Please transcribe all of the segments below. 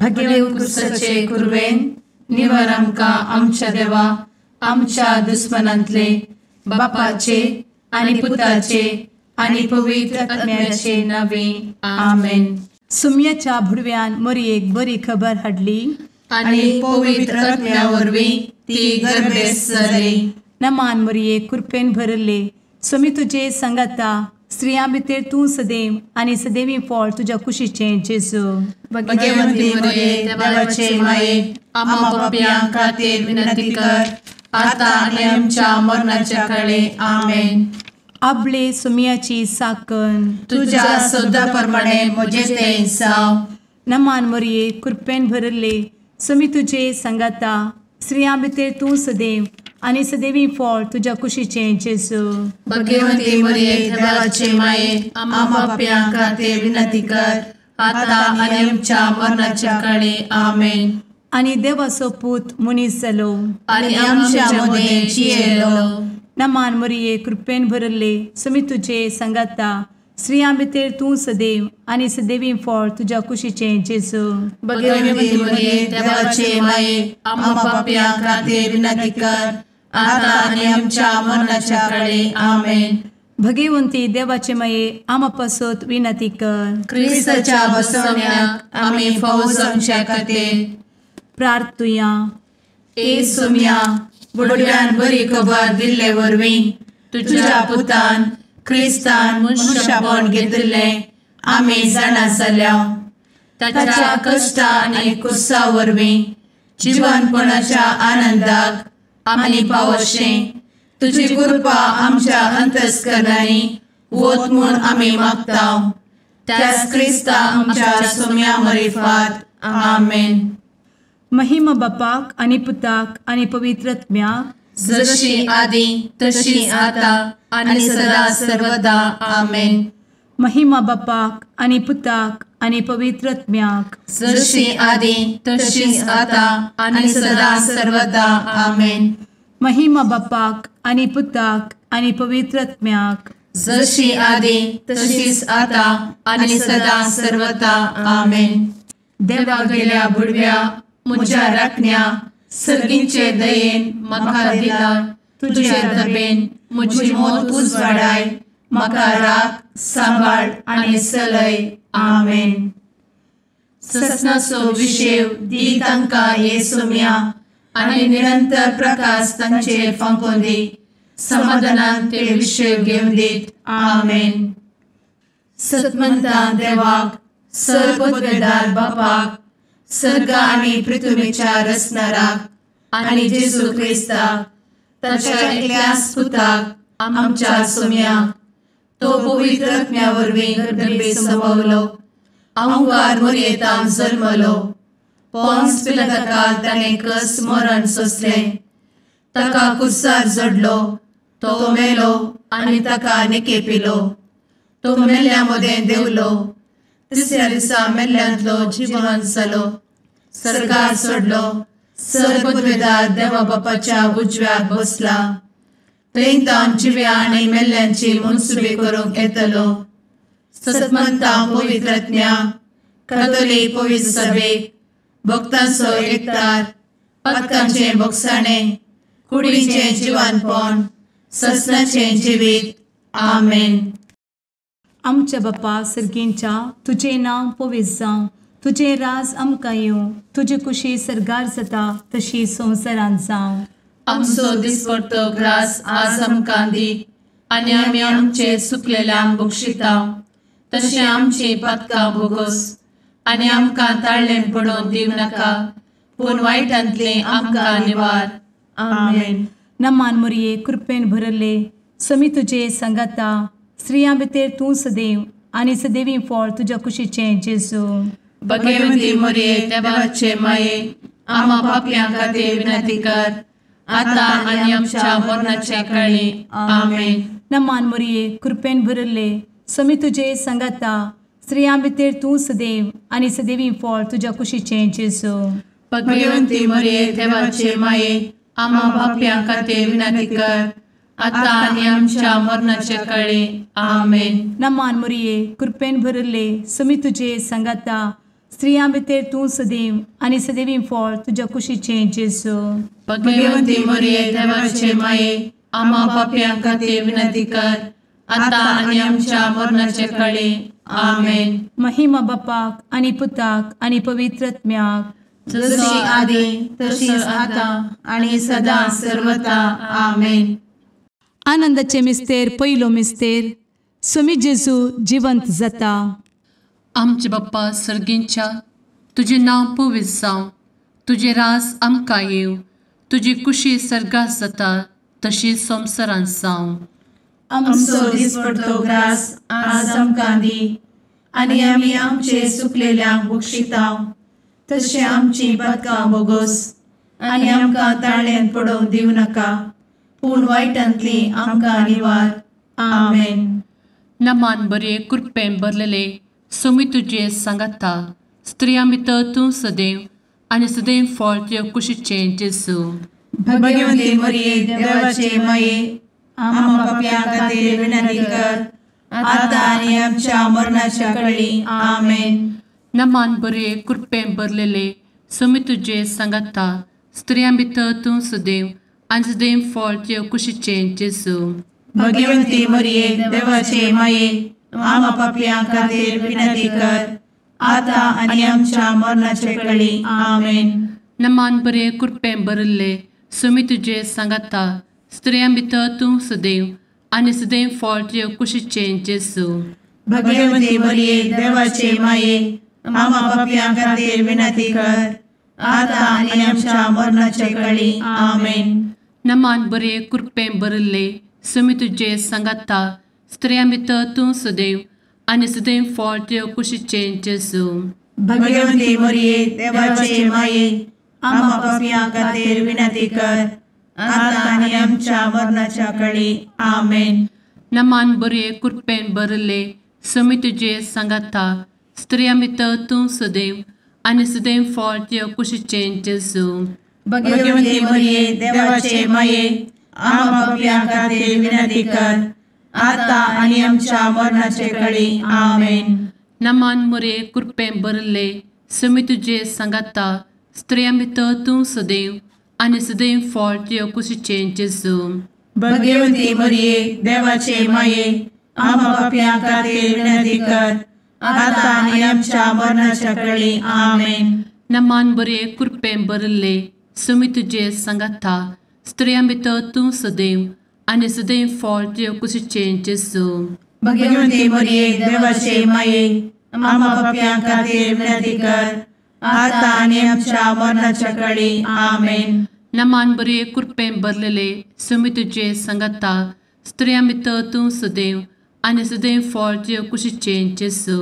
भगेव कुरवेन निवर आमकां आमच्या देवा आमच्या दुस्मनांतले बापाचे आनी पुताचे आनी पवित्र आत्म्याचे नावे आमेन. सुम्याच्या भुडव्यान मोरयेक बरी खबर हाडली आनी पवित्र आत्म्या वरवीं ती गर्भेस्त जाली. नमान मोरये, कृपेन भरले, स्वामी तुजे संगाता, स्त्रियां भितर तूं सदैव आनी सदैवी फळ तुज्या कुशीचें जेजू. भगवंती मोरये, देवाचे माये, आम्हा पापयां खातीर विनंती कर आता आनी आमच्या मरणाच्या काळे. आमेन. आपले सुम्याची साकन तुज्या सदा प्रमाणे म्हजें तें जावं. नमान मोरये, कृपेन भरले, स्वामी तुजे संगाता, स्त्रियां भितर तूं सदैव आनी सदैवी फळ तुज्या कुशीचें जेजू. भगवंती मोरये, देवाचे माये, आम्हा पापयां खातीर विनंती कर आता आनी आमच्या मरणाच्या काळे. आमेन. आनी देवाचो पूत मनीस जालो आनी आमच्या मदें जियेलो. नमान मोरये, कृपेन भरले, स्वामी तुजे संगाता, स्त्रियां भितर तूं सदैव आनी सदैवी फळ तुज्या कुशीचें जेजू. भगवंती मोरये, देवाचे माये, आम्हा पापयां खातीर विनंती कर आता आनी आमच्या मरणाच्या काळे. आमेन. भगवंती देवाचे माये, आम्हा पासत विनंती कर. क्रिस्ताच्या बसवण्याक आमी फावो जावच्या खातीर प्रार्थुया. ए सुम्या, बुडव्यान बरी खबर दिल्ले वरवीं तुज्या पुतान क्रिस्तान मनशापण घेतिल्लें आमी जाणा जाल्या. ताच्या कश्टा आनी कुसा वरवीं जिवनपणाच्या आनंदाक आमी पावशें तुजी कृपा आमच्या अंतस्करणांनी वत म्हूण आमी मागता. त्याच क्रिस्ता आमच्या सुम्या मरिफात. आमेन. महिमा बापाक आनी पुताक आनी पवित्र आत्म्याक, जशी आदी तशी आता आनी सदा सर्वदा. आमेन. महिमा बापाक आनी पुताक आनी पवित्र आत्म्याक, जशी आदी तशी आता आनी सदा सर्वदा. आमेन. महिमा बापाक आनी पुताक आनी पवित्र आत्म्याक, जशी आदी तशीच आता आनी सदा सर्वदा. आमेन. देवा गेल्या बुडव्या म्हज्या राखण्या सर्गींचे दयेन म्हाका दिला तुजे दबेन म्हजी मोत उजवाडाय, म्हाका राख सांबाळ आनी चलय. आमेन. ससनाचो विशेव दी तांकां हे सुम्या आनी निरंतर प्रकाश तांचेर फांकोवन दी, समाधानान ते विशेव घेवन दीत. आमेन. सतमंता देवाक, सर्वपदवेदार बापाक, सर्ग आनी पृथ्वीच्या रचणाराक आनी जेजू क्रिस्ताक ताच्या एकल्याच पुताक आमच्या सुम्याक, तो पवित्र आत्म्या वरवीं गर्भे संभवलो, अहंकार मोरयेतान जल्मलो, पोन्स पिलाताकाल ताणें कस मरण सोंसलें, ताका कुर्सार जडलो, तो मेलो आनी ताका निकेपिलो, तो मेल्ल्या मदें देंवलो, तिसऱ्या दिसा मेल्ल्यांतलो जिवन जालो, सर्गार सोडलो, सर्वपदवेदार देवा बापाच्या उजव्याक बसला, थंय तावन जिव्या आनी मेल्ल्यांची मनसुबी करूंक येतलो. सतमंता पवित्र आत्म्या, कातोलीक पवित्र सभेक, भक्तांचो एकतार, पातकांचें भोगसाणें, कुडीचें जिवानपण, ससनाचें जिवीत. आमेन. आमच्या बापा सर्गींच्या, तुजें नांव पवित्र जावं, तुजें राज आमकां येवं, तुजी कुशी सर्गार जाता तशी संवसारांत जावं. आमचो दिसपडतो ग्रास आज आमकां दी आनी आमी आमचे सुकलेल्यांक बक्षिता तशें आमची पातकां भोगोस आनी आमकां ताळ्ळें पडोवन दिवं नाका, पूण वायटांतलें आमकां निवार. आमेन. नमान मोरये, कृपेन भरले, स्वामी तुजे संगाता, स्त्रियां भितर तूं सदैव आनी सदैवी फळ तुज्या कुशीचें जेजू. भगवंती मोरये, देवाचे माये, आम्हा पापयां खातीर विनंती कर आता आनी आमच्या मरणाच्या काळी. आमेन. नमान मोरये, कृपेन भरले, स्वामी तुजे संगाता, स्त्रियां भितर तूं सदैव आनी सदैवी फळ तुज्या कुशीचें जेजू. भगवंती मोरये, देवाचे माये, आम्हा पापयां खातीर विनंती कर आता आनी आमच्या मरणाच्या काळी. आमेन. नमान मोरये, कृपेन भरले, स्वामी तुजे संगाता, स्त्रियां भितर तूं सदैव आनी सदैवी फळ तुज्या कुशीचें जेजू. भगवंती मरिये देवाचे माये, आम्हा पापयां खातीर विनंती कर, आतां आनी आमच्या मरणाचे कळे. आमेन. महिमा बापाक आनी पुताक आनी पवित्र आत्म्याक, जशी आदी तशीच आतां आनी सदां सर्वता. आमेन. आनंदाचे मिस्तेर पयलो मिस्तेर, स्वामी जेजू जिवंत जाता. आमचे बाप्पा सर्गींच्या, तुजें नांव पवित्र जावं, तुजें रास आमकां येवं, तुजी कुशी सर्गात जाता तशी संवसारांत जावं. आमचो दिसपडतो ग्रास आज आमकां दी, आनी आमी आमचे सुकलेल्यांक बक्षिता तशें आमची पातकां बोगोस, आनी आमकां ताळ्यांत पडोवंक दिवं नाका, पूण वायटांतली आमकां निवार. आमेन. नमान बरे कृपेन भरलेले स्वामी तुजे सांगाता, स्त्रियां भितर तूं सदैव आनी सदैव फळ तुजे कुशीचें जेजू. भगवंती मरिये देवाचे माये, आम्हा पापयां खातीर विनंती कर, आतां आनी आमच्या मरणाच्या कळी. आमेन. नमान बरे कृपेन भरलेले स्वामी तुजे सांगाता, स्त्रियां भितर तूं सदैव आनी सदैव फळ तुजे कुशीचें जेजू. भगवंती मरिये देवाचे माये, आम्हा पापयां खातीर विनंती कर, आतां आनी आमच्या मरणाचे कळी. आमेन. नमान बरे कृपेन भरिल्ले स्वामी तुजे सांगाता, स्त्रियां भितर तूं सदैव आनी सदैव फळ तुजे कुशीचें जेजू. भगवंती मरिये देवाचे माये, आम्हा पापयां खातीर विनंती कर, आतां आनी आमच्या मरणाचे कळी. आमेन. नमान बरे कृपेन भरिल्ले स्वामी तुजे सांगाता, स्त्रियां भितर तूं सदैव आनी सदैव फळ तुजे कुशीचें जेजू. भगवंती मरिये देवाचे माये, आम्हा पापयां खातीर विनंती कर, आतां आनी आमच्या मरणाच्या कळी. आमेन. नमान बरे कृपेन भरिल्ले स्वामी तुजे सांगाता, स्त्रियां भितर तूं सदैव आनी सदैव फळ तुजे कुशीचें जेजू. भगवंती मरिये देवाचे माये, आम्हा पापयां खातीर विनंती कर, आतां आनी आमच्या मरणाचे कळी. आमेन. नमान मरिये कृपेन भरिल्ले स्वामी तुजे सांगाता, स्त्रियां भितर तूं सदैव आनी सदैव फळ तुजे कुशीचें जेजू. भगवंती मरिये देवाचे माये, आम्हा पापयां खातीर विनंती कर, आतां आनी आमच्या मरणाच्या कळी. आमेन. नमान बरे कृपेन भरिल्ले स्वामी तुजे सांगाता, स्त्रियां भितर तूं सदैव आनी सदैव फळ तुजे कुशीचें जेजू. भगवंती मरिये देवाचे माये, आम्हा पापयां खातीर विनंती कर, आतां आनी आमच्या मरणाच्या कळी. आमेन. नमान बरे कृपेन भरलेले स्वामी तुजे सांगाता, स्त्रियां भितर तूं सदैव आनी सदैव फळ तुजे कुशीचें जेजू.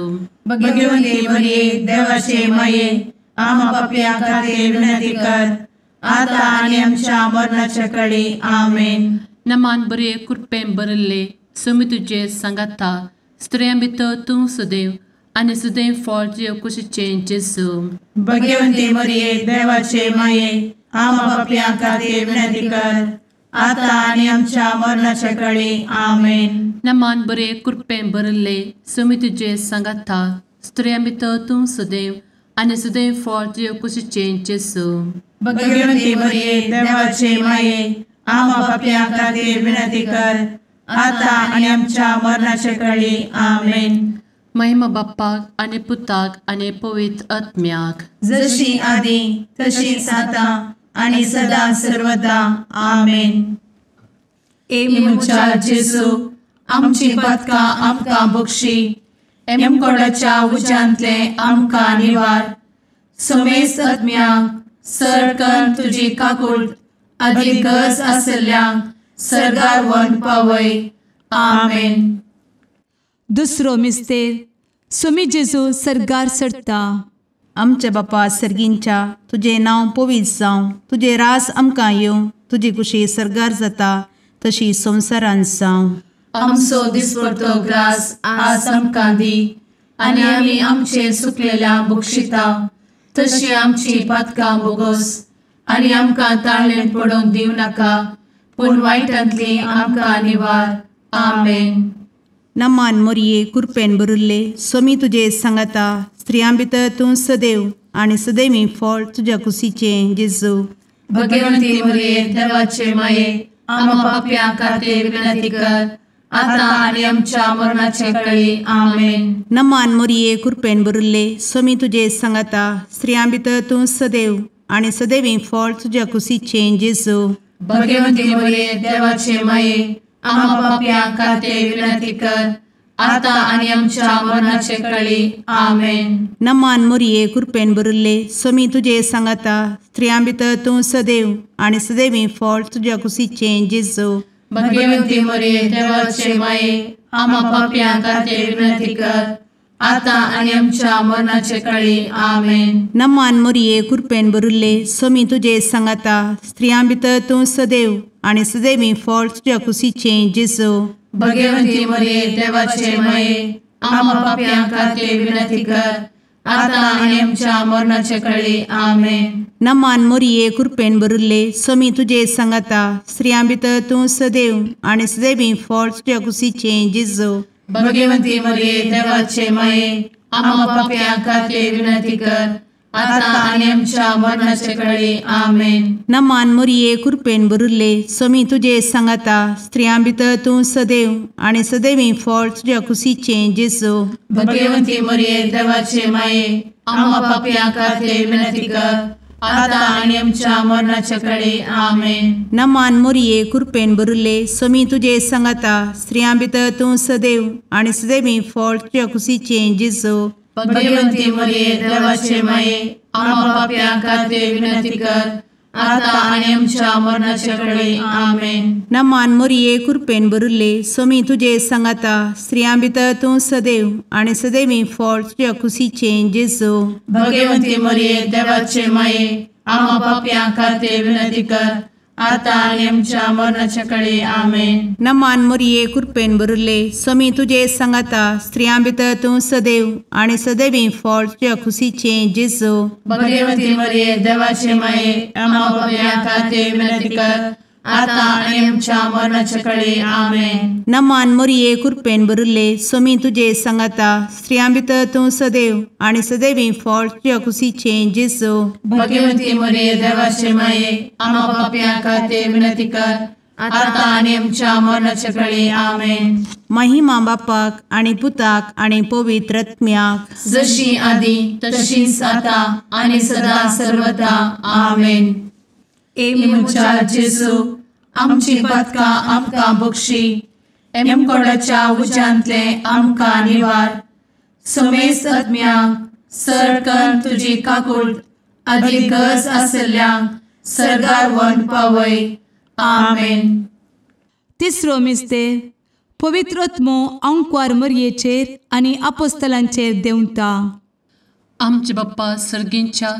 भगवंती मरिये देवाचे माये, आम्हा पापयां खातीर विनंती कर, आतां आनी आमच्या मरणाच्या कळी. आमेन. नमान बरे कृपेन भरिल्ले स्वामी तुजे सांगाता, स्त्रियां भितर तूं सदैव आनी सदैव फळ तुजे कुशीचें जेजू. भगवंती मरिये देवाचे माये, आम्हा पापयां खातीर विनंती कर, आतां आनी आमच्या मरणाच्या कळी. आमेन. नमान बरे कृपेन भरिल्ले स्वामी तुजे सांगाता, स्त्रियां भितर तूं सदैव आनी सदैव फळ तुजे कुशीचें जेजू. भगवंती मरिये देवाचे माये, आम्हा पापयां खातीर विनंती कर, आतां आनी आमच्या मरणाच्या कळी. आमेन. महिमा बाप्पाक आनी पुताक आनी पवित्र आत्म्याक, जशी आदी तशीच आतां आनी सदां सर्वदा. आमेन. ए म्हज्या जेजू, आमची पातकां आमकां बक्षी, एमकोडाच्या उज्यांतले आमकां निवार, समेस्त आत्म्यांक सरकन तुजी काकूट आदी गरज आशिल्ल्यांक सर्गार व्हरून पावय. आमेन. दुसरो मिस्तेर, स्वामी जेजू सर्गार चडटा. आमच्या बापा सर्गींच्या, तुजें नांव पवित्र जावं, तुजें रास आमकां येवं, तुजी कुशी सर्गार जाता तशी संवसारांत जावं. आमचो दिसपडतो ग्रास आज आमकां दी, आनी आमी आमचे सुकलेल्या बक्षिता तशी आमची पातकां बोगोस, आनी आमकां ताळ्ळेंत पडोवंक दिवं नाका, पूण वायटांतली आमकां निवार. आमेन. नमान मोरये कुरपेन बरुल्ले सोमी तुजे सांगाता स्त्रियां भितर तूं सदैव आनी सदैवी फळ तुज्या कुशीचें जेजू. भगवंती मोरये देवाचे माये आमा पापयां खातीर विनंती कर आतां आनी आमच्या मरणाचे कळी. आमेन. नमान मोरये कुरपेन बरुल्ले सोमी तुजे सांगाता स्त्रियां भितर तूं सदैव आनी सदैवी फळ तुज्या कुशीचें जेजू. भगवंती मोरये देवाचे माये आमा पापयां खातीर विनंती कर आतां आनी आमच्या मरणाचे कळी. आमेन. नमान मोरये कुरपेन बरुल्ले सोमी तुजे सांगाता स्त्रियां भितर तूं सदैव आनी सदैवी फळ तुज्या कुशीचें जेजू. भगवंती मोरये देवाचे माये आमा पापयां खातीर विनंती कर आतां आनी आमच्या मरणाचे कळी. आमेन. नमान मोरये कुरपेन बरुल्ले सोमी तुजे सांगाता स्त्रियां भितर तूं सदैव आनी सदैवी फळ तुज्या कुशीचें जेजू. भगवंती मोरये देवाचे माये आमा पापयां खातीर विनंती कर आतां आनी आमच्या मरणाचे कळी. आमेन. नमान मोरये कुरपेन बरुल्ले सोमी तुजे सांगाता स्त्रियां भितर तूं सदैव आनी सदैवी फळ तुज्या कुशीचें जेजू. भगवंती मोरये देवाचे माये आमा पापयां खातीर विनंती कर आतां आनी आमच्या मरणाचे कळी. आमेन. नमान मोरये कुरपेन बरुल्ले सोमी तुजे सांगाता स्त्रियां भितर तूं सदैव आनी सदैवी फळ तुज्या कुशीचें जेजू. भगवंती मोरये देवाचे माये आमा पापयां खातीर विनंती कर आतां आनी आमच्या मरणाचे कळी. आमेन. नमान मोरये कुरपेन बरुल्ले सोमी तुजे सांगाता स्त्रियां भितर तूं सदैव आनी सदैवी फळ तुज्या कुशीचें जेजू. भगवंती मोरये देवाचे माये आमा पापयां खातीर विनंती कर आतां आनी आमच्या मरणाचे कळी. आमेन. नमान मोरये कुरपेन बरुल्ले सोमी तुजे सांगाता स्त्रियां भितर तूं सदैव आनी सदैवी फळ तुज्या कुशीचें जेजू. भगवंती मोरये देवाचे माये आमा पापयां खातीर विनंती कर आतां आनी आमच्या मरणाचे कळी. आमेन. नमान मोरये कुरपेन बरुल्ले सोमी तुजे सांगाता स्त्रियां भितर तूं सदैव आनी सदैवी फळ तुज्या कुशीचें जेजू. भगवंती मोरये देवाचे माये आमा पापयां खातीर विनंती कर आतां आनी आमच्या मरणाचे कळी. आमेन. नमान मोरये कुरपेन बरुल्ले सोमी तुजे सांगाता स्त्रियां भितर तूं सदैव आनी सदैवी फळ तुज्या कुशीचें जेजू. भगवंती मोरये देवाचे माये आमा पापयां खातीर विनंती कर आतां आनी आमच्या मरणाचे कळी. आमेन. महिमा बापाक आनी पुताक आनी पवित्र आत्म्याक, जशी आदी तशीच आतां आनी सदा सर्वदा. आमेन. ए म्हज्या जेजू आमची पातकां आमकां बक्षी, एमकोडाच्या उज्यांतले आमकां निवार, समेस्त आत्म्यांक सरकन तुजी काकूट आदी गरज आसल्ल्यांक सर्गार व्हरून पावय. आमेन. तिसरो मिस्तेर पवित्र आत्मो आंकवार मरयेचेर आनी आपोस्तलांचेर देंवता. आमचे बाप्पा सर्गींच्या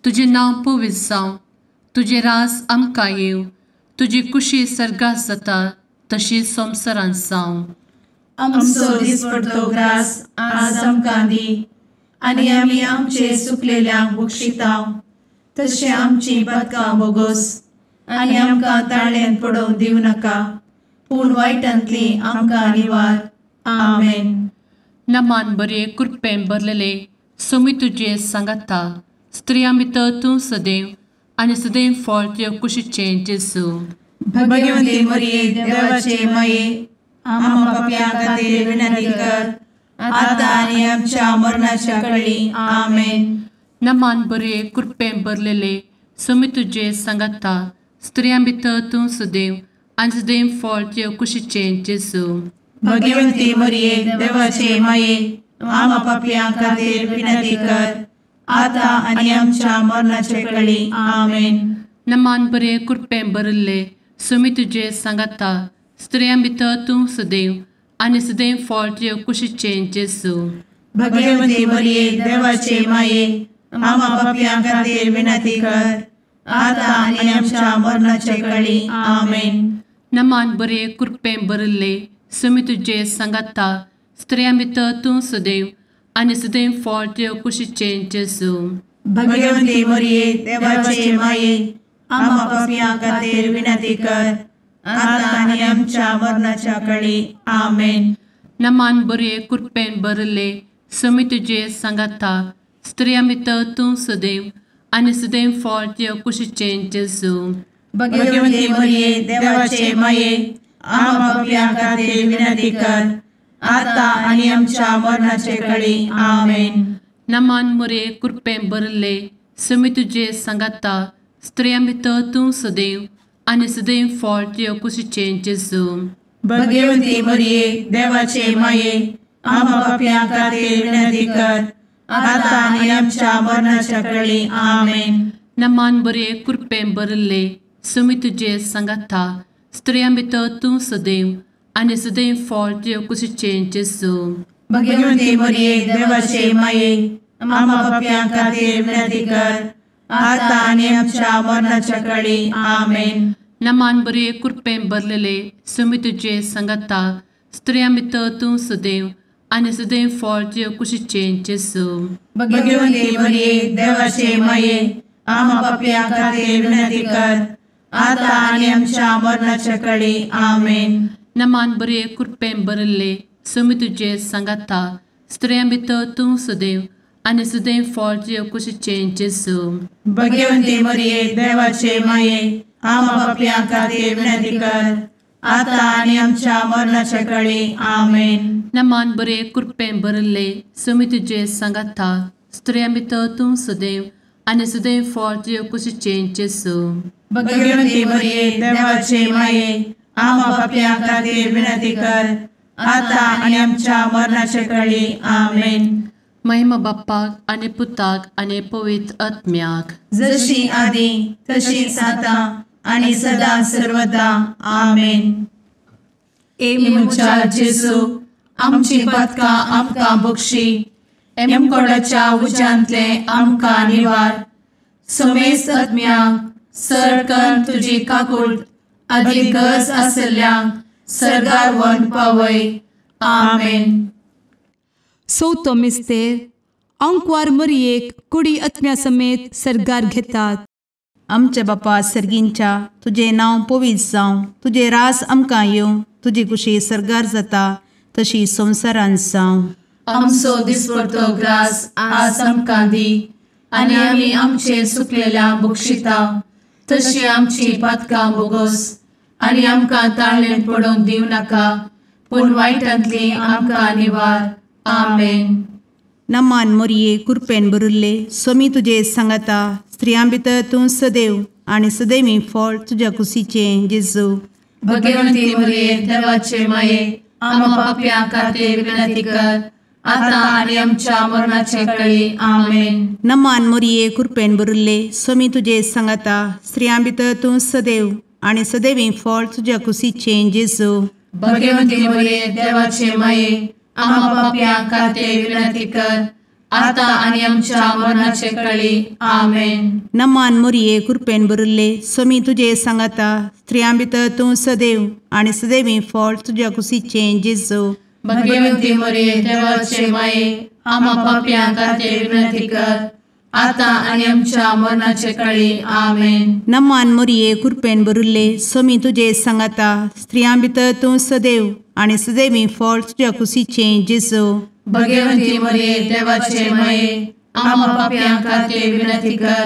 तुजें नांव पवित्र जावं, तुजें राज आमकां येवं, तुजी कुशी सर्गात जाता तशी संवसारांत जावं. आमचो दिसपडतो ग्रास आज आमकां दी आनी आमी आमचे सुकलेल्यांक बक्षितांव तशें आमची पातकां बोगोस आनी आमकां ताळ्यान पडोवंक दिवं नाका पूण वायटांतली आमकां निवार. आमेन. नमान बरे कुरपेन भरलेले सोमी तुजे सांगाता स्त्रियां भितर तूं सदैव आनी सदैव फळ तुज्या कुशीचें जेजू. भगवंती मोरये देवाचे माये आमा पापयां खातीर विनंती कर आतां आनी आमच्या मरणाच्या कळी. आमेन. नमान बरे कुरपेन भरलेले सोमी तुजे सांगाता स्त्रियां भितर तूं सदैव आनी सदैव फळ तुज्या कुशीचें जेजू. भगवंती मोरये देवाचे माये आमा पापयां खातीर विनंती कर आतां आनी आमच्या मरणाचे कळी. आमेन. नमान बरे कुरपें भरिल्ले सोमी तुजे सांगाता स्त्रियां भितर तूं सदैव आनी सदैव फळ तुज्या कुशीचें जेजू. भगवंती मोरये देवाचे माये आमा पापयां खातीर विनंती कर आतां आनी आमच्या मरणाचे कळी. आमेन. नमान बरे कुरपें भरिल्ले सोमी तुजे सांगाता स्त्रियां भितर तूं सदैव आनी सदैव फळ तुज्या कुशीचें जेजू. भगवंती मोरये देवाचे माये आमा पापयां खातीर विनंती कर आतां आनी आमच्या मरणाच्या कळी. आमेन. नमान बरे कृपेन भरले स्वामी तुजे सांगाता स्त्रियां भितर तूं सदैव आनी सदैव फळ तुज्या कुशीचें जेजू। भगवती मरिये देवाचे माये आम्हा पाप्यां खातीर विनंती कर आता आनी आमच्या मरणाचे कळी। आमेन। नमान मरिये कृपेन भरले स्वामी तुजे सांगाता स्त्रियां भितर तूं सदैव आनी सदैव फळ तुज्या कुशीचें जेजू। भगवती मरिये देवाचे माये आम्हा पाप्यां खातीर विनंती कर आता आनी आमच्या मरणाच्या कळी। आमेन। नमान बरे कृपेन भरले स्वामी तुजे सांगाता स्त्रियां भितर तूं सदैव आनी सदैव फळ तुज्या कुशीचें जेजू। भगवती मरिये देवाचे माये आम्हा पाप्यां खातीर विनंती कर आता आनी आमच्या मरणाच्या कळी। आमेन। नमान बरे कृपेन भरलेले स्वामी तुजे सांगाता स्त्रियां भितर तूं सदैव आनी सदैव फळ तुज्या कुशीचें जेजू। भगवती मरिये देवाचे माये आम्हा पाप्यां खातीर विनंती कर आता आनी आमच्या मरणाच्या कळी। आमेन। नमान बरे कृपेन भरले स्वामी तुजे सांगाता स्त्रियां भितर तूं सदैव आनी सदैव फळ तुज्या कुशीचें जेजू। भगवती मरिये देवाचे माये आम्हा पाप्यां खातीर विनंती कर आता आनी आमच्या मरणाच्या कळी। आमेन। नमान बरे कृपेन भरले स्वामी तुजे सांगाता स्त्रियां भितर तूं सदैव आनी सदैव फळ तुज्या कुशीचें जेजू। भगवती मरिये देवाचे माये आम्हा पाप्यां खातीर विनंती कर आता आनी आमच्या मरणाच्या कळी। आमेन। महिमा बाप्पाक आनी पुताक आनी पवित्र आत्म्याक, जशी आदी तशीच आता आनी सदा सर्वदा। आमेन। ए म्हज्या जेजू आमची पातकां आमकां बक्षी, एमकोडाच्या उज्यांतले आमकां निवार, समेस्त आत्म्यांक सरकन तुजी काकूट आदी गरज आसल्ल्यांक सर्गार व्हरून पावय। आमेन। चवथो मिस्तेर आंकवार मरियेक कुडी आत्म्या समेत सर्गार घेतात। आमच्या बापा सर्गींच्या तुजें नांव पवित्र जावं, तुजें राज आमकां येवं, तुजी कुशी सर्गार जाता तशी संवसारांत जावं। आमचो दिसपडतो ग्रास आज आमकां दी आनी आमी आमचे सुकलेल्या बक्षिता तशी आमची पातकां बोगस आनी आमकां ताळेन पडोवंक दिवं नाका पूण वायटांतली आमकां निवार। आमेन। नमान मोरये कृपेन भरिल्ले स्वामी तुजे सांगाता स्त्रियां भितर तूं सदैव आनी सदैवी फळ तुज्या कुशीचें जेजू। भगवंती मोरये देवाचे माये आम्हा पाप्यां खातीर विनंती कर आता आनी आमच्या मरणाचे कळी। आमेन। नमान मोरये कृपेन भरिल्ले स्वामी तुजे सांगाता स्त्रियां भितर तूं सदैव आनी सदैवी फळ तुज्या कुशीचें जेजू। भगवंती मोरये देवाचे माये आम्हा पाप्यां खातीर विनंती कर आता आनी आमच्या मरणाचे कळी। आमेन। नमान मोरये कृपेन भरिल्ले स्वामी तुजे सांगाता स्त्रियां भितर तूं सदैव आनी सदैवी फळ तुज्या कुशीचें जेजू। भगवंती मोरये देवाचे माये आम्हा पाप्यां खातीर विनंती कर आता आनी आमच्या मरणाचे कळी। आमेन। नमान मोरये कृपेन भरिल्ले स्वामी तुजे सांगाता स्त्रियां भितर तूं सदैव आनी सदैवी फळ तुज्या कुशीचें जेजू। भगवंती मोरये देवाचे माये आम्हा पाप्यां खातीर विनंती कर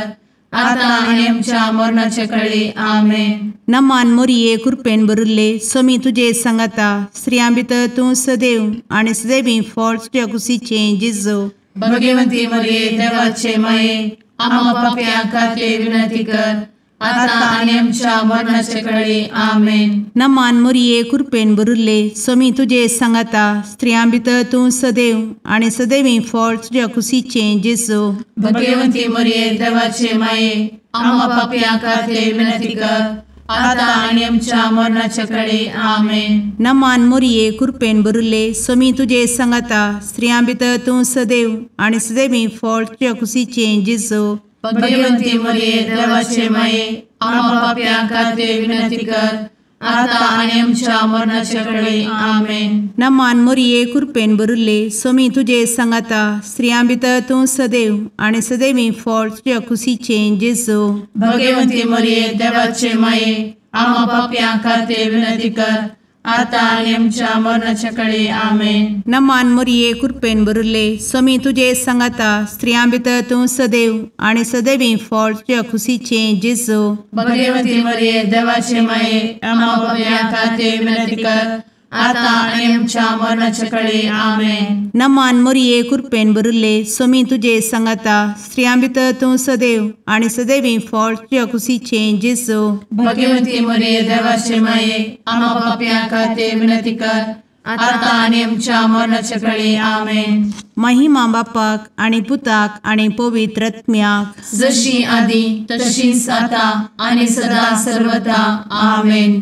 आता आनी आमच्या मरणाचे कळी। आमेन। नमान मोरये कृपेन भरिल्ले स्वामी तुजे सांगाता स्त्रियां भितर तूं सदैव आनी सदैवी फळ तुज्या कुशीचें जेजू। भगवंती मोरये देवाचे माये आम्हा पाप्यां खातीर विनंती कर आता आनी आमच्या मरणाचे कळी। आमेन। नमान मोरये कृपेन भरिल्ले स्वामी तुजे सांगाता स्त्रियां भितर तूं सदैव आनी सदैवी फळ तुज्या कुशीचें जेजू। भगवंती मोरये देवाचे माये आम्हा पाप्यां खातीर विनंती कर आता आनी आमच्या मरणाचे कळी। आमेन। नमान मोरये कृपेन भरिल्ले स्वामी तुजे सांगाता स्त्रियां भितर तूं सदैव आनी सदैवी फळ तुज्या कुशीचें जेजू। भगवंती मोरये देवाचे माये आम्हा पाप्यां खातीर विनंती कर आता आनी आमच्या मरणाचे कळी। आमेन। नमान मोरये कृपेन भरिल्ले स्वामी तुजे सांगाता स्त्रियां भितर तूं सदैव आनी सदैवी फळ तुज्या कुशीचें जेजू। भगवंती मोरये देवाचे माये आम्हा पाप्यां खातीर विनंती कर आतां आनी आमच्या मरणाच्या कळे. आमेन. नमान मोरये कृपेन भरिल्ले, स्वामी तुजे सांगाता, स्त्रियां भितर तूं सदैव आनी सदैवी फळ तुज्या खुशीचें जेजू. भगवती मरिये देवाचे माये, आम्हा पाप्यां खातीर विनंती कर, आतां आनी आमच्या मरणाच्या कळे. आमेन. नमान मोरये कृपेन भरिल्ले, स्वामी तुजे सांगाता, स्त्रियां भितर तूं सदैव आनी सदैवी फळ तुज्या खुशीचें जेजू. भगवती मरिये देवाचे माये, आम्हा पाप्यां खातीर विनंती कर, आतां आनी आमच्या मरणाच्या कळे. आमेन. महिमा बापाक आनी पुताक आनी पवित्र आत्म्याक, जशी आदी तशीच आतां आनी सदा सर्वदा. आमेन.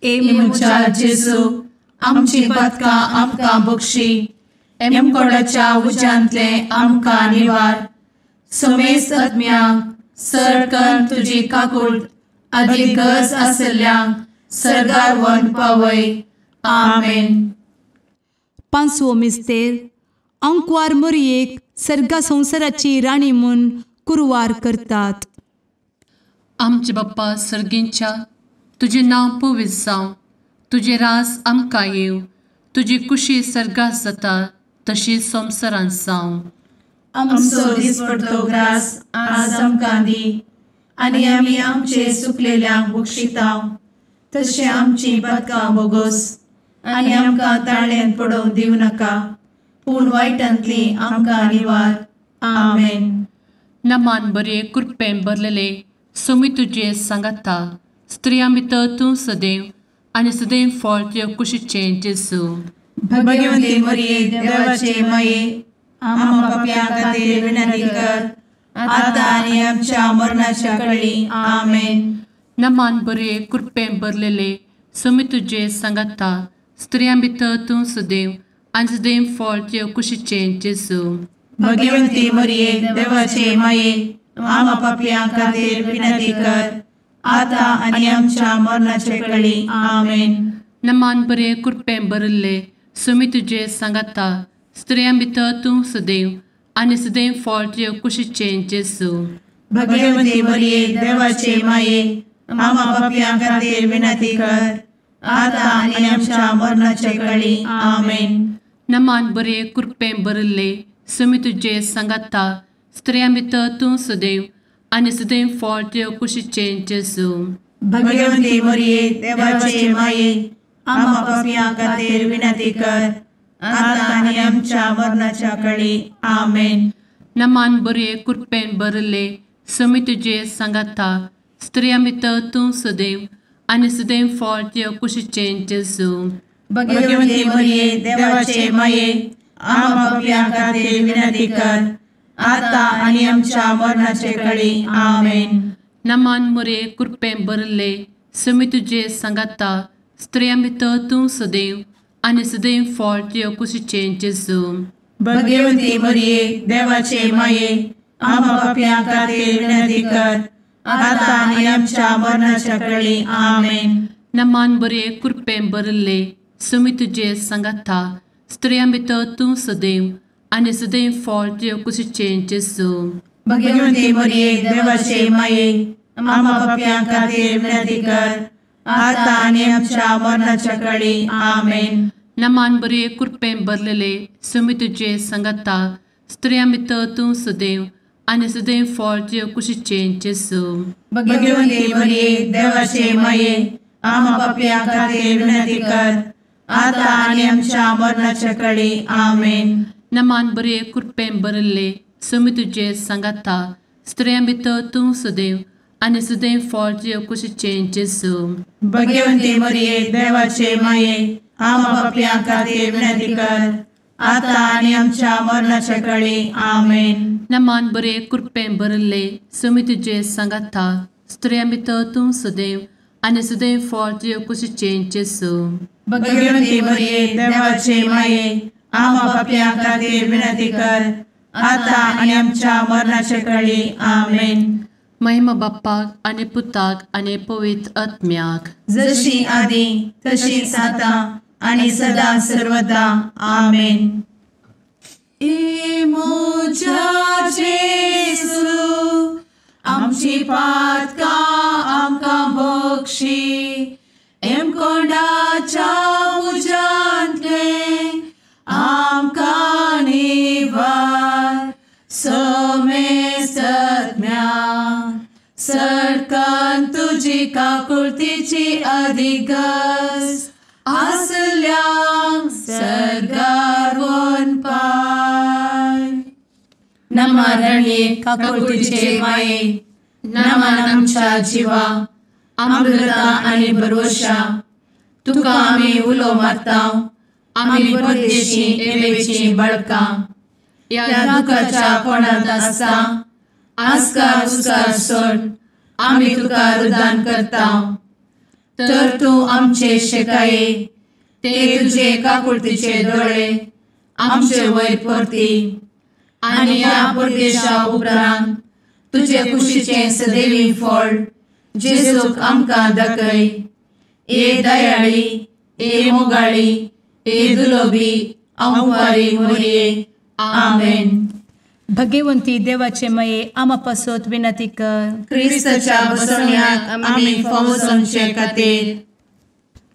ए म्हज्या जेजू, आमची पातकां आमकां बक्षी, एमकोडाच्या उज्यांतले आमकां निवार, समेस्त आत्म्यांक सरकन तुजी काकूट आदी गरज आशिल्ल्यांक सर्गार व्हरून पावय. आमेन. पांचवो मिस्तेर. आंकवार मोरयेक सर्गा संवसाराची राणी म्हूण कुरवार करतात. आमचे बाप्पा सर्गींच्या, तुजें नांव पवित्र जावं, तुजें राज आमकां येवं, तुजी कुशी सर्गात जाता तशी संवसारांत जावं. आमचो दिसपडतो ग्रास आज आमकां दी, आनी आमी आमचे सुकलेल्यांक बक्षितांव, तशें आमची पातकां बोगोस, आनी आमकां ताळ्यांत पडोवंक दिवं नाका, पूण वायटांतली आमकां निवार. आमेन. नमान बरे कृपेन भरलेले, स्वामी तुजे सांगाता, स्त्रियां भितर तूं सदैव आनी सदैव फळ तुज्या कुशीचें जेजू. भगवती मरिये देवाचे माये, आम्हा पाप्यां खातीर विनंती कर, आतां आनी आमच्या मरणाच्या कळी. आमेन. नमान बरे कृपेन भरलेले, स्वामी तुजे सांगाता, स्त्रियां भितर तूं सदैव आनी सदैव फळ तुज्या कुशीचें जेजू. भगवती मरिये देवाचे माये, आम्हा पाप्यां खातीर विनंती कर, आतां आनी आमच्या मरणाच्या कळी. आमेन. नमान बरे कृपेन भरिल्ले, स्वामी तुजे सांगाता, स्त्रियां भितर तूं सदैव आनी सदैव फळ तुज्या कुशीचें जेजू. भगवती मरिये देवाचे माये, आम्हा पाप्यां खातीर विनंती कर, आतां आनी आमच्या मरणाच्या कळी. आमेन. नमान बरे कृपेन भरिल्ले, स्वामी तुजे सांगाता, स्त्रियां भितर तूं सदैव आनी सदैव फळ तुज्या कुशीचें जेजू. भगवती मरिये देवाचे माये, आम्हा पाप्यां खातीर विनंती कर, आतां आनी आमच्या मरणाच्या कळी. आमेन. नमान बरे कृपेन भरिल्ले, स्वामी तुजे सांगाता, स्त्रियां भितर तूं सदैव आनी सदैव फळ तुज्या कुशीचें जेजू. भगवती मरिये देवाचे माये, आम्हा पाप्यां खातीर विनंती कर, आतां आनी आमच्या मरणाचे कळी. आमेन. नमान मरिये कृपेन भरिल्ले, स्वामी तुजे सांगाता, स्त्रियां भितर तूं सदैव आनी सदैव फळ तुज्या कुशीचें जेजू. भगवती मरिये देवाचे माये, आम्हा पाप्यां खातीर विनंती कर, आतां आनी आमच्या मरणाच्या कळी. आमेन. नमान बरे कृपेन भरिल्ले, स्वामी तुजे सांगाता, स्त्रियां भितर तूं सदैव आनी सदैव फळ तुज्या कुशीचें जेजू. भगवती मरिये देवाचे माये, आम्हा पाप्यां खातीर विनंती कर, आतां आनी आमच्या मरणाच्या कळी. आमेन. नमान बरे कृपेन भरलेले, स्वामी तुजे सांगाता, स्त्रियां भितर तूं सदैव आनी सदैव फळ तुज्या कुशीचें जेजू. भगवती मरिये देवाचे माये, आम्हा पाप्यां खातीर विनंती कर, आतां आनी आमच्या मरणाच्या कळी. आमेन. नमान बरे कृपेन भरिल्ले, स्वामी तुजे सांगाता, स्त्रियां भितर तूं सदैव आनी सदैव फळ तुज्या कुशीचें जेजू. भगवती मरिये देवाचे माये, आम्हा पाप्यां खातीर विनंती कर, आतां आनी आमच्या मरणाच्या कळी. आमेन. नमान बरे कृपेन भरिल्ले, स्वामी तुजे सांगाता, स्त्रियां भितर तूं सदैव आनी सदैव फळ तुज्या कुशीचें जेजू. भगवती मरिये देवाचे माये, आम्हा पाप्यां खातीर विनंती कर, आतां आनी आमच्या मरणाच्या कळी. आमेन. महिमा बाप्पाक आनी पुताक आनी पवित्र आत्म्याक, जशी आदी तशीच आतां आनी सदा सर्वदा. आमेन. ए म्हज्या जेजू, आमची पातकां आमकां बक्षी, एमकोंडाच्या तुजी काकुळतीची अधिगस आसल्यांक सर्गार वनपाय. नमा रणये काकुळतीचे माये, नमन आमच्या जिवा, अमृता आनी भरवशा, तुका आमी उलो मारता, आमी परदेशी एवेची बळकां, ह्या दुखाच्या कोणांत आसता आस्कार उस्कार सोड आमी तुका रुदान करता. तर तूं आमचे शेकाये ते तुजे काकुळतीचे दोळे आमचे वयर परती आनी ह्या परदेशा उपरांत तुजे कुशीचें सदैवी फळ जेजूक आमकां दाखय. ए दयाळी, ए मोगाळी, ए दुलोबी अंवारी मोरये. आमेन. भगवंती देवाचे मये आमा पासत विनंती कर. क्रिस्ताच्या बसवण्याक आमी फावो जावचे खातीर.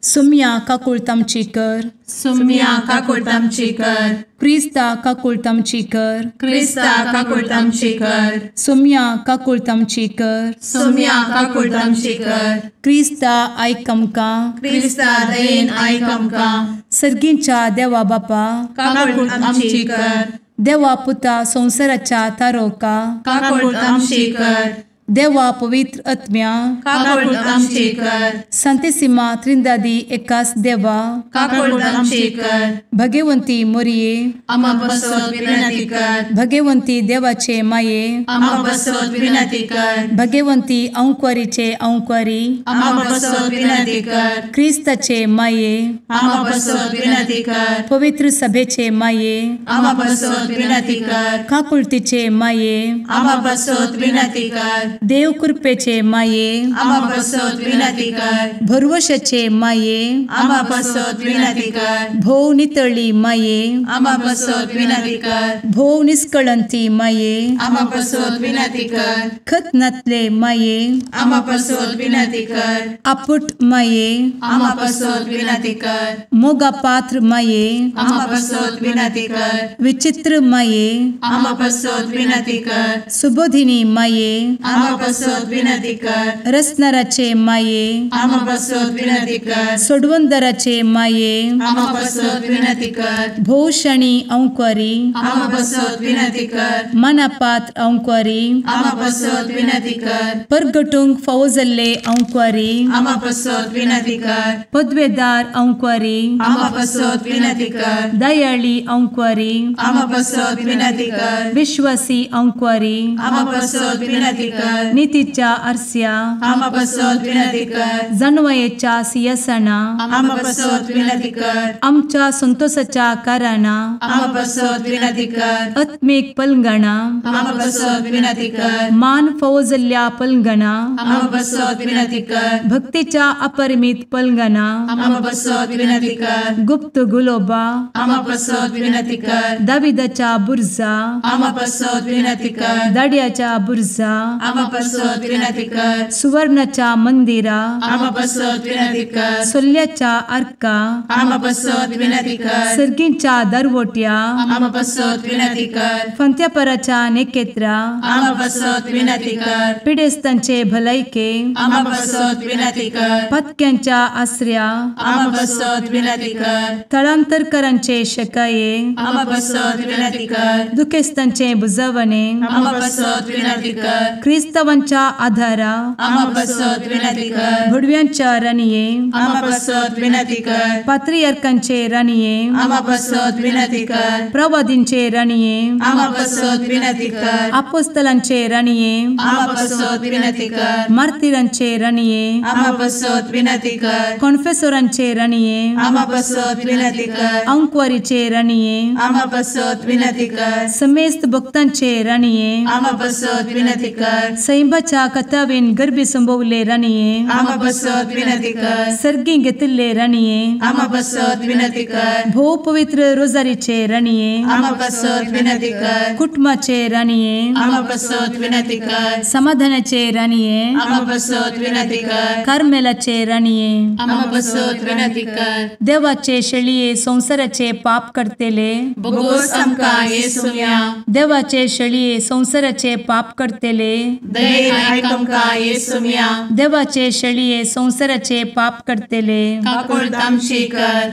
सुम्या काकुळत आमची कर. सुम्या काकुळत आमची कर. क्रिस्ता काकुळत आमची कर. क्रिस्ता काकुळत आमची कर. सुम्या काकुळत आमची कर. सुम्या काकुळत आमची कर. क्रिस्ता आयक आमकां. क्रिस्ता दयेन आयक आमकां. सर्गींच्या देवा बापा काकुळत आमची कर. देवा पुता संवसाराच्या तारोका काकुळत आमची कर. देवा पवित्र आत्म्या काकुळत आमची कर. संतेसिमा त्रिंदादी एकास देवा काकुळत आमची कर. भगवंती मोरये आमा पासत विनंती कर. भगवंती देवाचे माये आमा पासत विनंती कर. भगवंती अंकुरीचे अंकुरी आमा पासत विनंती कर. क्रिस्ताचे माये आमा पासत विनंती कर. पवित्र सभेचे माये आमा पासत विनंती कर. काकुळतीचे माये आमा पासत विनंती कर. देव कृपेचे माये आमा पासत विनंती कर. भरवशाचे माये आमा पासत विनंती कर. भोव नितळी माये आमा पासत विनंती कर. भोव निष्कळंती माये आमा पासत विनंती कर. खत नातले माये आमा पासत विनंती कर. आपुट माये आमा पासत विनंती कर. मोगा पात्र माये आमा पासत विनंती कर. विचित्र माये आमा पासत विनंती कर. सुबोधिनी माये आमा पासत विनंती कर. रसनाराचे माये आमा पासत विनंती कर. सोडवंदराचे माये आमा पासत विनंती कर. भोवशणी अंकुरी आमा पासत विनंती कर. मनापात्र अंकुरी आमा पासत विनंती कर. परगटूंक फावो जाल्ले अंकुरी आमा पासत विनंती कर. पदवेदार अंकुरी आमा पासत विनंती कर. दयाळी अंकुरी आमा पासत विनंती कर. विश्वासी अंकुरी आमा पासत विनंती कर. नितीच्या आरस्या आमा पासत विनंती कर. जानवयेच्या सिंहासना आमा पासत विनंती कर. आमच्या संतोषाच्या कारणा आमा पासत विनंती कर. आत्मीक पलंगणा आमा पासत विनंती कर. मान फावो जाल्ल्या पलंगणा आमा पासत विनंती कर. भक्तीच्या अपरिमित पलंगणा आमा पासत विनंती कर. गुप्त गुलोबा आमा पासत विनंती कर. दाविदाच्या बुर्जा आमा पासत विनंती कर. दाड्याच्या बुर्जा आमा पासत विनंती कर. सुवर्णाच्या मंदिरा आमा पासत विनंती कर. सोल्ल्याच्या आर्का आमा पासत विनंती कर. सर्गींच्या दरवट्या आमा पासत विनंती कर. फंत्यापराच्या नेकेत्रा आमा पासत विनंती कर. पिडेस्तांचे भलायके आमा पासत विनंती कर. पत्क्यांच्या आसऱ्या आमा पासत विनंती कर. थळांतरकरांचे शकाये आमा पासत विनंती कर. दुखेस्तांचे बुजवणे आमा पासत विनंती कर. क्रिस्तावांच्या आधारा आमा पासत विनंती कर. भुडव्यांच्या राणये आमा पासत विनंती कर. पात्रियार्कांचे राणये आमा पासत विनंती कर. प्रवादींचे राणये आमा पासत विनंती कर. आपोस्तलांचे राणये आमा पासत विनंती कर. मार्तिरांचे राणये आमा पासत विनंती कर. कॉन्फेसोरांचे राणये आमा पासत विनंती कर. अंकुवारीचे राणये आमा पासत विनंती कर. समेस्त भक्तांचे राणये आमा पासत विनंती कर. सैंबाच्या कथावेन गर्भी संभवले राणये आमा पासत विनंती कर. सर्गी घेतिल्ले राणये आमा पासत विनंती कर. भोव पवित्र रोजारीचे राणये आमा पासत विनंती कर. कुटुंबाचे राणये आमा पासत विनंती कर. समाधानाचे राणये आमा पासत विनंती कर. कार्मेलाचे राणये आमा पासत विनंती कर. देवाचे शेळये संवसाराचे पाप करतेले बोगोस आमकां येसुम्या देवाचे शेळये संवसाराचे पाप करतेले दयेन आयक आमकां येसुम्या। देवाचे शेळये संवसाराचे पाप करतले काकुळट आमची कर।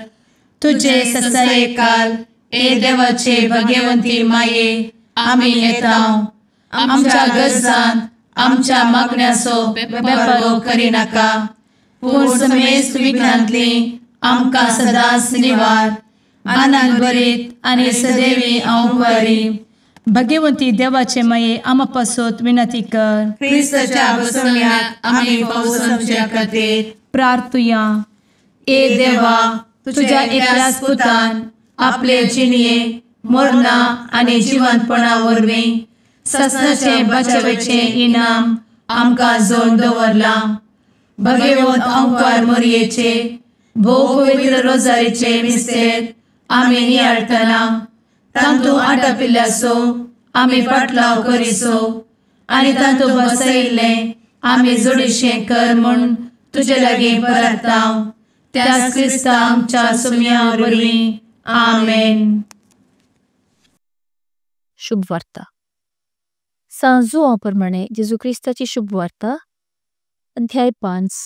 तुजे ससायेकाल ए देवाचे भगवंती माये आमी येता आमच्या गरजान आमच्या मागण्याचो बेपर्वो करिनाका पूण समेस्त विघ्नांतली आमकां सदांच निवार। आनंद भरीत आनी सदैवी अंवकारी भगवंती देवाचे माये आमा पासत विनंती कर। क्रिस्ताच्या बसवण्याक आमी पावसाच्या खातीर प्रार्थुया। ए देवा तुझ्या एकल्याच पुतान आपले जिणये मरणा आनी जिवंतपणा वरवीं ससनाचे बचावेचे इनाम आमकां जोड दवरलां। भगवंत अंकार मोरयेचे भोव पवित्र रोजारीचे मिस्तेर आमी नियाळटना तांतू आटापिल्ल्याचो आमी पाटलाव करिसो आनी तांतू बसयिल्लें आमी जोडीशें कर म्हूण तुजे लागीं परता त्याच क्रिस्ता आमच्या सुम्या वरवीं आमेन। शुभवार्ता। सांत जुवांव प्रमाणे जेजू क्रिस्ताची शुभवार्ता अध्याय 5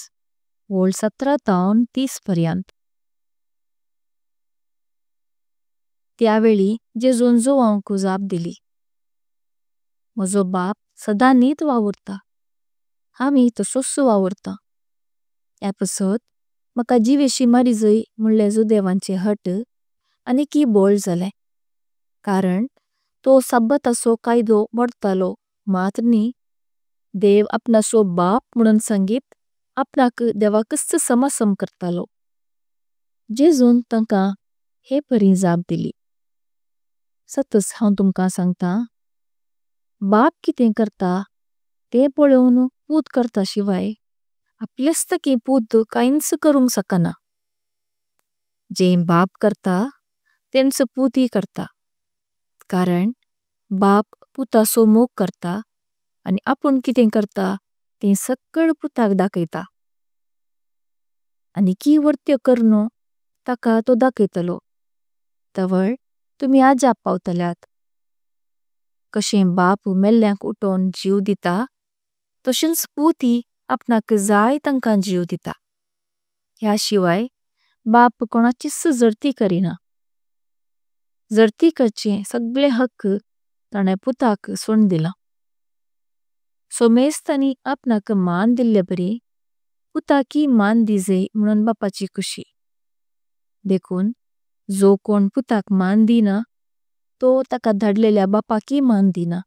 वोळ 17 तावन 30 पर्यंत। त्यावेळी जेजून जुवांक जाप दिली, म्हजो बाप सदां नीत वावुरता, आमी तसोच वावुरता। ह्या पासत म्हाका जिवेशी मारिजय म्हणले जुदेवांचे हट आनी की बोल जालें, कारण तो सब्बताचो कायदो मोडतालो मात्र न्ही, देव आपणाचो बाप म्हणून सांगीत आपणाक देवाकच समासम करतालो। जेजून तांकां हे परी जाप दिली, सतच हांव तुमकां सांगता, बाप कितें करता तें पळोवन पूत करता शिवाय आपलेच की पूत कांयच करूंक शकना। जें बाप करता तेंच पूतय करता, कारण बाप पुताचो मोग करता आनी आपूण कितें करता तें सगळं पुताक दाखयता आनी की वर्त्य करनु ताका तो दाखयतलो। तवळ तुमी आजाप पावतल्यात। कशें बाप मेल्ल्यांक उठोन जीव दिता तशेंच पूतय आपणाक जाय तांकां जीव दिता। ह्या शिवाय बाप कोणाचीच जर्ती करिना, जर्ती करचें सगळे हक्क ताणें पुताक सोड दिला। सोमेस्तांनी आपणाक मान दिल्ले बरी पुताकी मान दिजे म्हणून बापाची खुशी। देखून जो कोण पुताक मान दीना तो ताका धडलेल्या बापाकी मान दीना।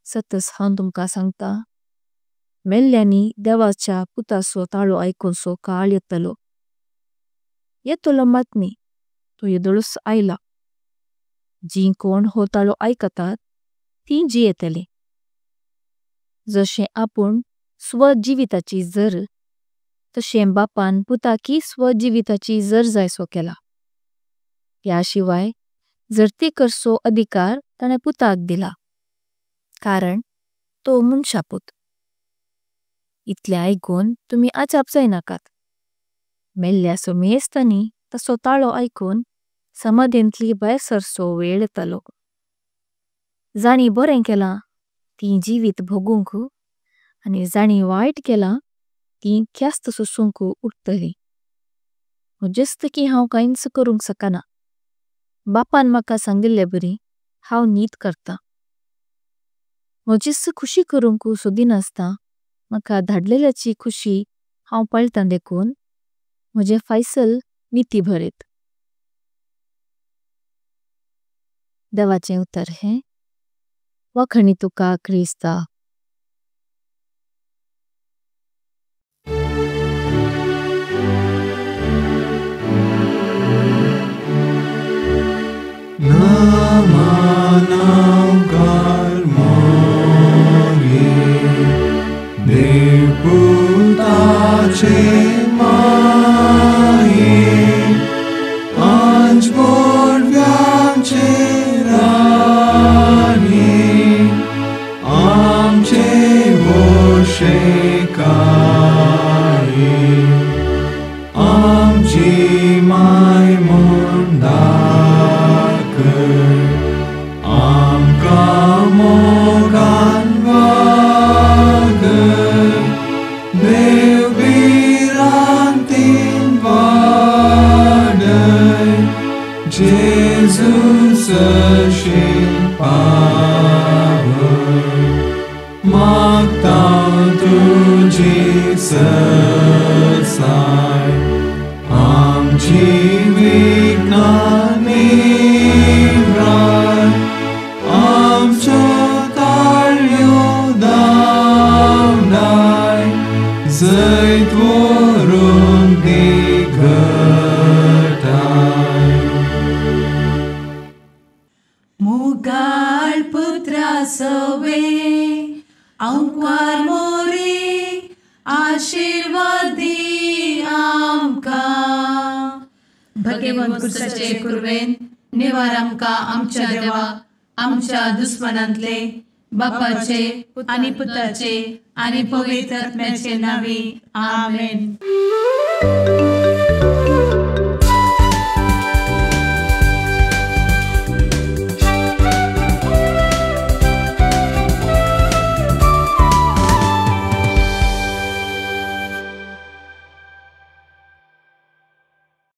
सतच हांव तुमकां सांगता, मेल्ल्यांनी देवाच्या पुताचो ताळो आयकुंचो काळ येतलो, येतलो मात न्ही, तो येदोळच आयला। जीं कोण हो ताळो आयकतात तीं जियेतलीं। जशें आपूण स्वजिविताची जर तशें बापान पुताकी स्वजिविताची जर जायसो केला। ह्या शिवाय जर्ती करचो अधिकार ताणें पुताक दिला, कारण तो मनशापूत। इतलें आयकून तुमी आजाप जायनाकात। मेल्ल्या सोमेस्तांनी ताचो ताळो आयकून समाधेंतली भायर सरचो वेळ येतलो। जाणी बोरें केलां तीं जीवित भोगुंक आनी जाणी वायट केलां तीं ख्यास्त सोसूंक उठतलीं। म्हजेस्त की हांव कांयच करूंक शकना, बापान म्हाका सांगिल्ले बरी हांव नीत करता। म्हजेस्त खुशी करूंक सोदिनास्ता म्हाका धडलेल्याची खुशी हांव पळता देखून म्हजे फैसल नीति भरीत। देवाचें उत्तर हें वाखाणी तुका क्रिस्ता। Amka mogan va. देव भिरांतीन वाडय जेजू सरशीं पावय मागता तुजी सरसाय आमची विघ्नां निव्राय आमच्यो ताळयो धांवडाय जैत व्हरूंक दी घटाय. मुगाळ पुत्रा सवे आंकवार मोरी आशीर्वाद दी आमकां. भगेवंत कुर्साचे कुर्वेन निवार आमकां आमच्या देवा आमच्या दुस्मनांतले बापाचे आनी पुताचे आनी पवित्र आत्म्याचे नांवी आमेन.